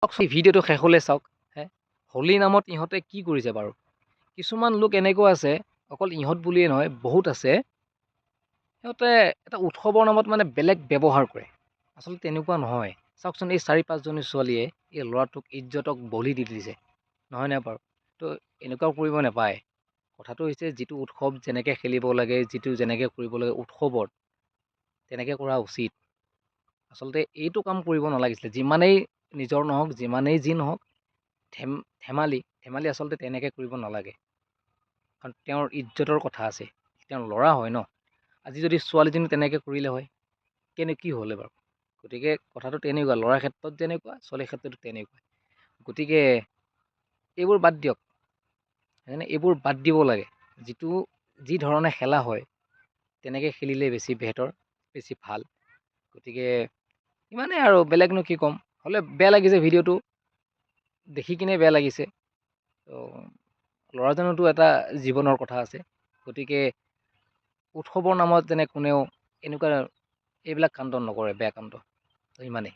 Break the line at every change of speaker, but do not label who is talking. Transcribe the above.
চাওকচোন, ভিডিঅ'টো শেষলৈ চাওক। হে, হোলীৰ নামত ইহঁতে কি কৰিছে বাৰু? কিছুমান লোক এনেকুৱা আছে, অকল ইহঁত বুলিয়ে নহয়, বহুত আছে, সিহঁতে এটা উৎসৱৰ নামত মানে বেলেগ ব্যৱহাৰ কৰে। আচলতে তেনেকুৱা নহয়। চাওকচোন, এই চাৰি পাঁচজনী ছোৱালীয়ে এই ল'ৰাটোক ইজ্জতক বলি দি দিছে, নহয়নে বাৰু? তো এনেকুৱাও কৰিব নাপায়। কথাটো হৈছে, যিটো উৎসৱ যেনেকৈ খেলিব লাগে, যিটো যেনেকৈ কৰিব লাগে উৎসৱত, তেনেকৈ কৰা উচিত। আচলতে এইটো কাম কৰিব নালাগিছিলে। যিমানেই নিজৰ নহওক, যিমানেই যি নহওক, ধেমালি ধেমালি আচলতে তেনেকৈ কৰিব নালাগে, কাৰণ তেওঁৰ ইজ্জতৰ কথা আছে। তেওঁৰ ল'ৰা হয় ন? আজি যদি ছোৱালীজনী তেনেকৈ কৰিলে হয়, কেনে কি হ'লে বাৰু? গতিকে কথাটো তেনেকুৱা, ল'ৰাৰ ক্ষেত্ৰত যেনেকুৱা, ছোৱালীৰ ক্ষেত্ৰতো তেনেকুৱা। গতিকে এইবোৰ বাদ দিয়ক, সেইকাৰণে এইবোৰ বাদ দিব লাগে। যিটো যি ধৰণে খেলা হয়, তেনেকৈ খেলিলে বেছি বেহতৰ, বেছি ভাল। গতিকে ইমানেই আৰু, বেলেগনো কি ক'ম? হ'লে বেয়া লাগিছে, ভিডিঅ'টো দেখি কিনে বেয়া লাগিছে। ত' ল'ৰাজনতো এটা জীৱনৰ কথা আছে। গতিকে উৎসৱৰ নামত যেনে কোনেও এনেকুৱা এইবিলাক কাণ্ড নকৰে, বেয়া কাণ্ড। ইমানেই।